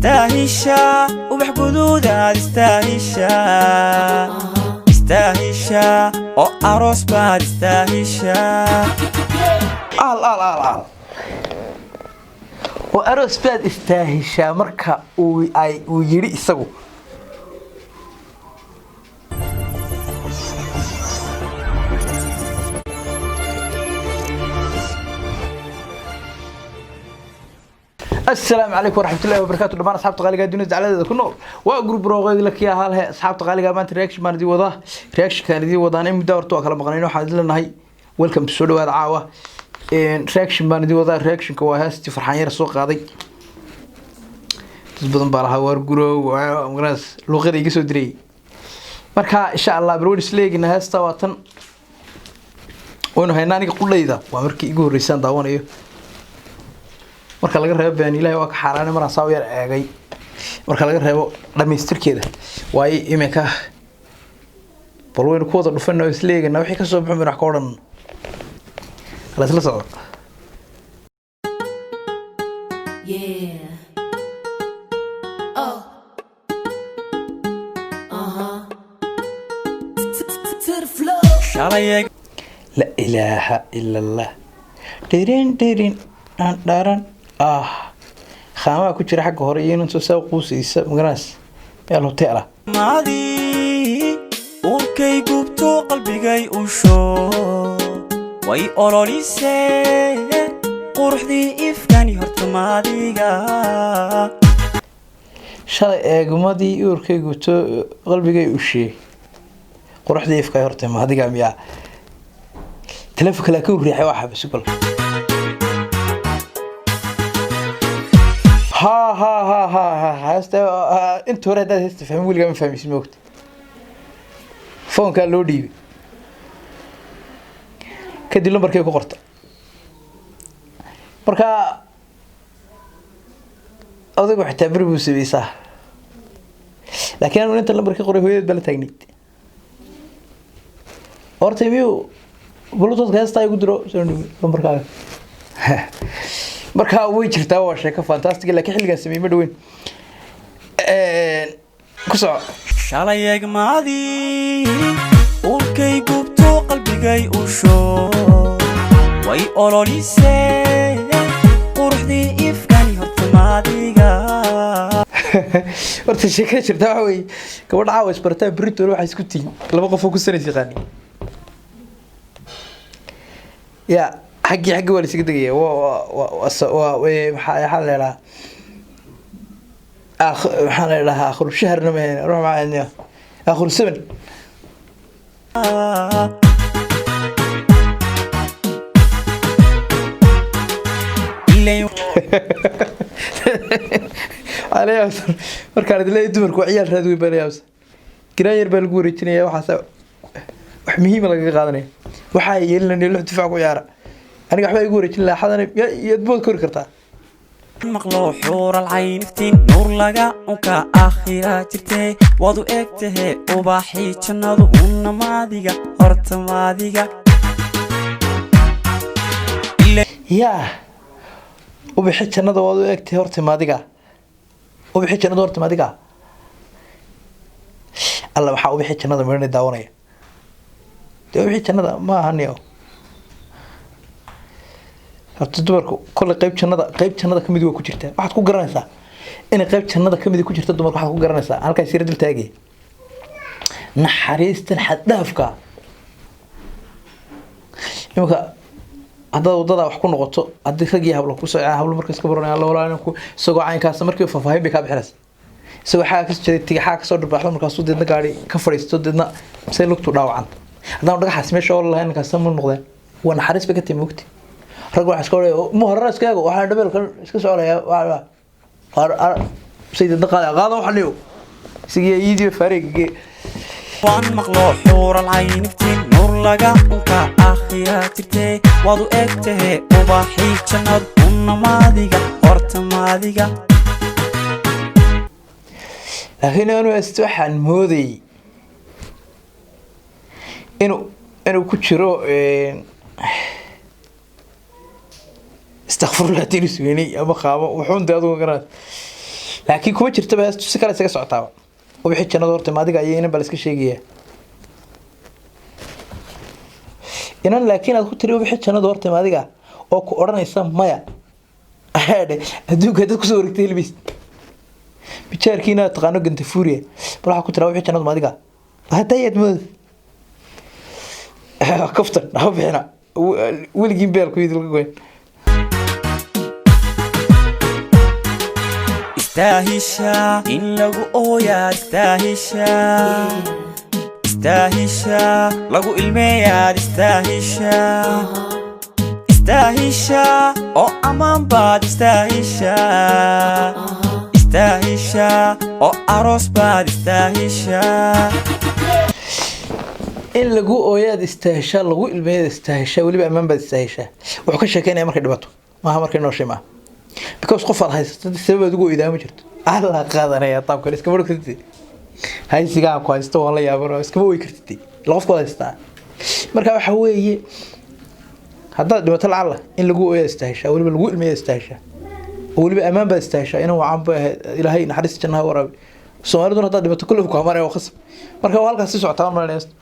Istaahishaa ubax guduudaad, istaahishaa, istaahishaa oo aroos baad istaahishaa. Al al al al oo aroos baad istaahishaa. Marka uu ay uu yidhi isagu. Asalaamu calaykum waraxmatullahi wabarakaatu dhammaan asxaabta qaaliga dunida dacladeeda ku nool. Waa group rooqeed la kiya halhe. Asxaabta qaaliga, maanta reaction baan idin wadaa. Reactionkaan idin wadaan in muddo horta waa kala maqnayn. Waxaan idin leenahay welcome to, soo dhawaada. Caawa reaction baan idin wadaa. Reactionka waa heestii Farxaan Yar soo qaaday. Dad badan baa lahaa waar gurow magaras luuqada iga soo dirayay. Marka insha Allah bal waan isleegina. Heesta waa tan waynu haynaa. Aniga qudhayda waa markii igu horreysaan daawanayo, marka laga reebo been Ilahay waa ka xaaraanay maraan saa u yar eegay, marka laga reebo dhamaystirkeeda. Waayo iminka bal waynu ku wada dhufana oo isleegana wixii kasoo baxo baynu wax ka odhan. Hala isla socdo. Yeah. Oh. Uh-huh. To the floor. Shalay La ilaaha ila Allah. Dhirin dhirin aan dharan ah khaamaha ku jira xagga hore iyo inuu soo saa quusaysa magaraas meel hotel ah. Maadii uurkay gubto, qalbigay usho way ololisee, quruxdii ifkani horta maadiga. Shalay eegmadii uurkay gubto, qalbigay ushee, quruxdii ifkay hortay ma adiga miyaa? Telefonka laakiin uu riixay waa xabisi bal. Ha ha ha ha ha, heesta inta hore haddaad heesta fahmin weligaa ma fahmaysid. Moogta foonkaa loo dhiibay, kadib lambarkay ku qorta. Marka odaygu xitaa beri buu sameysaa, laakiin anu inta lambarkii qoray hooyadeed baa la taagnayd. Horta miyuu bluetoothka heestaa igu diro soo dhiibay lambarkaaga? Marka way jirtaa, waa sheeko fantastic, laakiin xilligaan sameeyey ma dhaweyn. Ku soco. Shalay eegmaadii uurkay gubto, qalbigay usho way ololisee, quruxdii ifkani horta maadiga. Horta sheekada jirta waxa weeye, gabadha caawa isbarataa, beritoole waxay isku tihiin laba qof oo ku sanays yaqaani ya xaggii waa la isaga degaya. Waa maxaa la idhahaa, maxaa la idhahaa, akhiru shahrna ma ruux maxaa akhiru seven. Ilayn. Waxaa la yaabsan markaan idin leeyahay dumarku waa ciyaal raad weyn baa la yaabsan. Giraan yar baa lagu wareejinaya, waxaas wax muhiima lagaga qaadanaya. Waxaa yeelinaya lix difaac ku ciyaara. Aniga waxbaa igu wareejin lahaa xadana yaad bood kori kartaa. Maqlo xuural cayniftiin nuur laga unka aakhira jirtee, waad u eg tahe ubaxii jannadu unna maadiga horta maadiga. Yaa ubixi jannada waad u egtahay horta maadiga, ubixi jannada horta maadiga. Alla, waxaa ubixi jannada meedhana daawanaya dee ubixi jannada ma ahaniyo. Horta dumarku kolley qayb jannada kamid waa ku jirtaa. Waxaad ku garanaysaa inay qayb jannada kamid ku jirta dumarku, waxaad ku garanaysaa halkaas sira dul taagaya naxariistan xad dhaafka. Imika haddaad wadada wax ku noqoto, haddii rag iyo hablo kusoo hablo marka iska baranaya, alla walaa ku isagoo caynkaas markii faahfaahin bay kaa bixinaysa, isagoo xagaa kasoo jeeday tiga xagaa kasoo dharbaaxdo, markaasuu deedna gaari ka fadhiisto, deedna say lugtu dhaawacanta. Haddaan dhagaxaas meesha oo lahayn markaas ma noqdeen. Waa naxariis bay ka timi mogti. Rag waxa iska odhanaya ma horena iska eego, waxaan dhabeelkan iska soconaya say deedna qaada qaada waxa niyo isagii iidiyo fareegige. Waan maqlo xuural cayniftiin nuur laga unka aakhira jirtee, waad u eg tahe ubaxii jannadu unna maadiga horta maadiga. Laakiin anu haysto waxaan moodayay inuu ku jiro istakfurullah tiris weynay ama qaabo wuxuun de adugu garanaad. Laakiin kuma jirtaba heestu, si kale isaga socotaaba. Ubixi jannada horta maadiga ayay inan baa la iska sheegayaa inan, laakiin aad ku tiri ubixi jannada horta maadiga oo ku odhanaysa maya. Aadhe adduunka dad kusoo wareegtay helmaysid bijaarkiina taqaano gantafuuriya, bal waxaa ku tiraa ubixi jannadu maadiga hadayaad mood kaftan ha bixina weligiin beel ku yidil goyn. Istaahisha in lagu ooyaad, istaahisha, istaahisha lagu ilmeeyaad, istaahisha, istaahisha oo ammaan baad, istaahisha, istaahisha oo aroos baad, istaahisha. In lagu ooyaad istaahishaa, lagu ilmeeyaad istaahishaa, weliba ammaan baad istaahishaa. Wuxuu ka sheekeynaya markay dhibato maaha, markay nooshay maaha, because qof aad haysato sababaad ugu oydaa ma jirto. Alla qaadanaya taabkan iskama odhan kartid, haysigaa ku haysto waan la yaaban, iskama oy kartid ila qofku waad haystaa. Marka waxa weeye haddaad dhimato lacalla in lagu ooyaad istaahishaa, weliba lagu ilmeeyaad istaahishaa, oo weliba ammaan baad istaahishaa. Inan wacan bay ahayd, Ilaahay naxariista jannaha waraabi. Soomaaliduna haddaad dhimato kulli ku amaanaya, waa khasab. Marka waa halkaas sii socotaa malanaysto.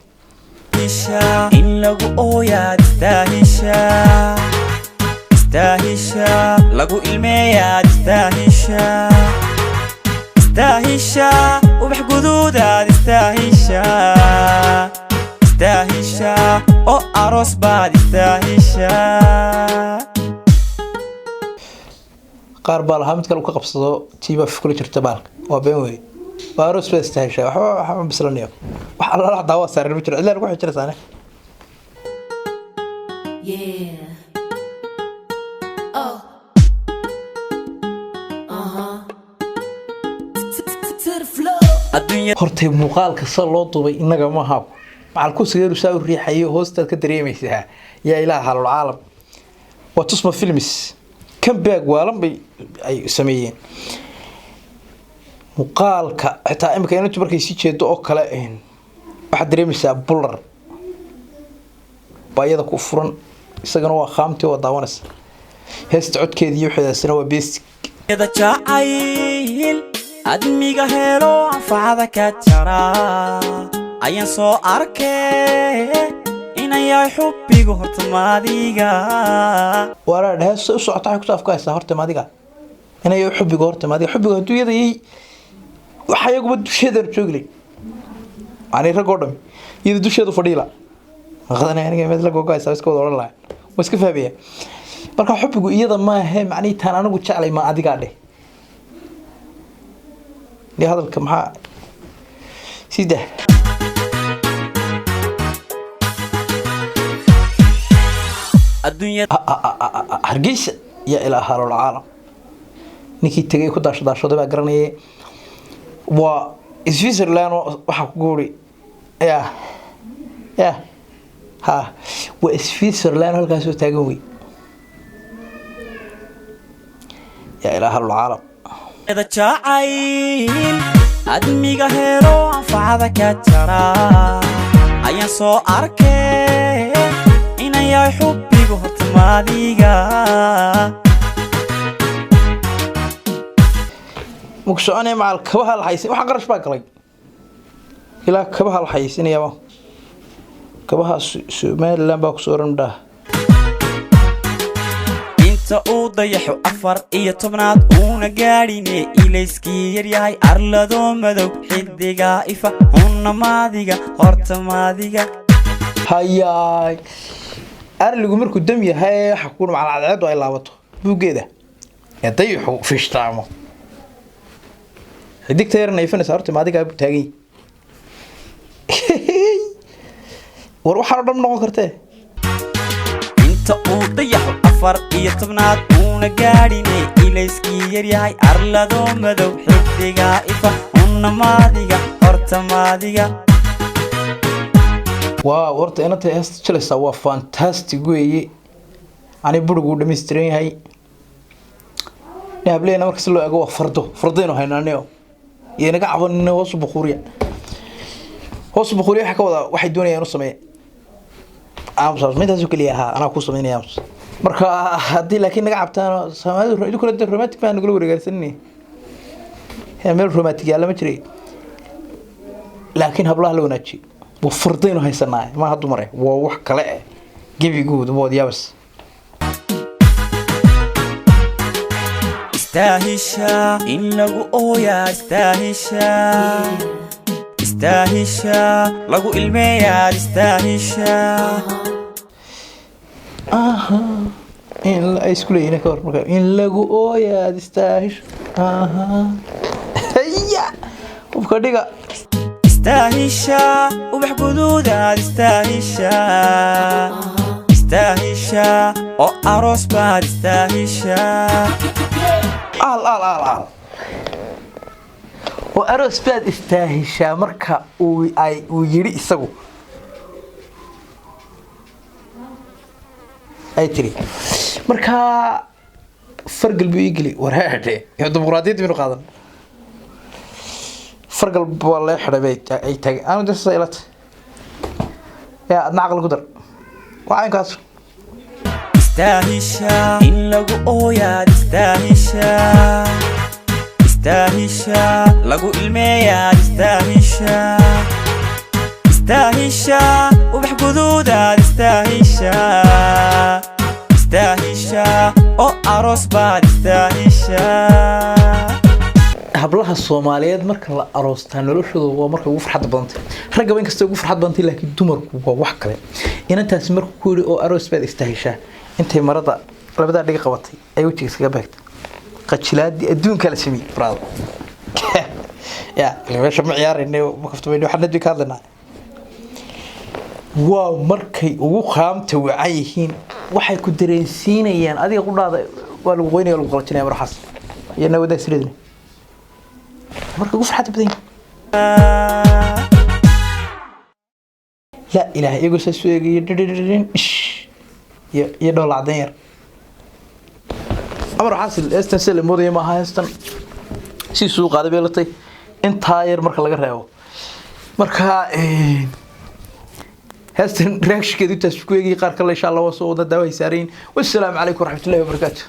In lagu ooyaad istaahisha, istaahisha lagu ilmeeyaad, istaahisha, istaahisha ubax guduudaad, istaahisha, istaahisha oo aroos baad, istaahisha. Qaar baa lahaa mid kale uu ka qabsado tiibaa kula jirta baalka, waa been wey. Waa aroos baa istaahishaa, waxba waxba ma bislanayo, wax alla wax daawa saaran ma jiro, cidlaan ku xijiraysaane. Yeah. Oh. Uh-huh. To the floor. Adduunya Hortay muuqaalka sida loo duubay innaga ma aha, macal kursigeedu saa u riixayo hoostaad ka dareemaysaa. Yaa ilaaha halul caalam, waa Tusma Films comeback waalan bay ay sameeyeen. Muuqaalka xitaa imika inantu markay sii jeedo oo kale waxaad dareemaysaa bular baa iyada ku furan, isagana waa khaamtii, waa daawanaysa heesta codkeeda iyo waxeedaasina waa basic. Jacayl admiga helo anfacada ka jara ayaan soo arkay inayay xubbigu horta maadiga. Waraa heesta u socota waxay kusoo afkahaysaa horta maadiga inay xubbiga horta maadiga, xubbiga hadduu iyada yay waxa iyaguba dusheedan joogi lay, yani rag oo dhami iyada dusheedu fadhiila qadanaya, aniga meel la gogoaysaa iska wada odhan lahaa, waa iska fahmaya. Marka xubbigu iyada maahe, macnihii taan anigu jeclay ma adigaa dheh ni hadalka maxaa sida. Adduunya Hargeysa, yaa ilaa halol caalam, ninkii tegay ku daasho daashooday baa garanayay. Waa Switzerland oo waxaa ku guuri ya ya ha, waa Switzerland halkaasoo taagan wey. Yaa ilaa halol caalam. Jacayl admiga helo anfacada ka jara ayaan soo arkay inayay xubbigu horta maadiga. Maku soconaya macal kabaha la xaysin, waxa qarash baa galay ilaa kabaha la xayeysiinayaaba, kabaha Somaliland baa kusoo oran dhaah. Inta uu dayaxo 14aad uuna gaadhine ilayskii yaryahay arladoo madow xidigaa ifa hunna maadiga horta maadiga. Hayaay, arligu markuu dam yahay waxa ku macal cadceedu ay laabato buuggeeda ee dayaxu fishtaamo, xidigta yar nayfanaysa horta maadigaa buu taagan yahay. War waxaan oo dhan noqon kartee. Inta uu dayaxo 14aad uuna gaadhine ilayskii yaryahay arladoo madow xidigaa ifa hunna maadiga horta maadiga. Waaw, horta inanta heesta jilaysaa waa fantastic weeye, ani burigu uu dhammaystiran yahay. Ni hableena marka si loo eego waa fardo fardaynu haynaaneo iyo naga cabanina hoosu bukuuriya, hoosu bukuuriya waxaa ka wadaa waxay doonayaan u sameeya aamus intaasoo keliya ahaa anaa kuu sameynaya aamus. Marka haddii laakiin naga cabtaan Soomaalidu idinkuna de romantic baa nagula wareegaarsanine. Meel romantic yaalla ma jiray, laakiin hablaha la wanaajiyay waa furdaynu haysanaa, maaha dumare, waa wax kale eh gebigooda mood yaabas. Istaahisha in lagu ooyaa, istaahisha, istaahisha lagu ilmeeyaa, istaahisha. Aha, in ay isku leeyihiin ka hor marka in lagu ooyaad istaahisho. Aha, ya qofka dhiga. Istaahisha ubax guduudaad, istaahisha, istaahisha oo aroos baad istaahisha. Al al al al oo aroos baad istaahishaa marka uu ay uu yidhi isagu ay tiri marka fargal buu ii geli war heedhe iyo dimuqraadiyadda baynu qaadan, fargal waa lee xidhay bay ay taagay anu dasa ilata yaa adna caqli ku dar waa caynkaas. Istaahisha in lagu ooyaad, istaahisha, istaahisha lagu ilmeeyaad, istaahisha, istaahisha ubax guduudaad, istaahisha, istaahisha oo aroos baad istaahisha. Hablaha Soomaaliyeed marka la aroostaa noloshooda waa marka ugu farxadda badantay, raggaba inkastay ugu farxad badantay, laakiin dumarku waa wax kale. Inantaasi markuu ku yidhi oo aroos baad istaahishaa, intay marada labadaa dhiga qabatay ay wejiga iskaga beegtay, qajilaadii adduunka la sameeyey brother. Ya ile meesha ma ciyaarayna, ma kaftamayna, waxaan nadbi ka hadlaynaa waa markay ugu qaamta wacan yihiin, waxay ku dareensiinayaan adiga qudhaada waa lagu qoynaya, lagu qalajinaya marxaas iyo nawadaa sireedna marka ugu farxadda badan yihiin. Laa ilaaha, iyagoo saas u eegayo dhidhidhidhin ish iyo dhoola caddayn yar amar xaasil. Heestan sida la moodaya maaha, heestan si suu qaaday bay latay intaa yar marka laga reebo. Marka heestan reakshinkeedu intaas ku eegayay, qaar kale insha Allah waa soo wada daawahay saarayin. Wassalaamu calaykum waraxmatullahi wabarakaatu.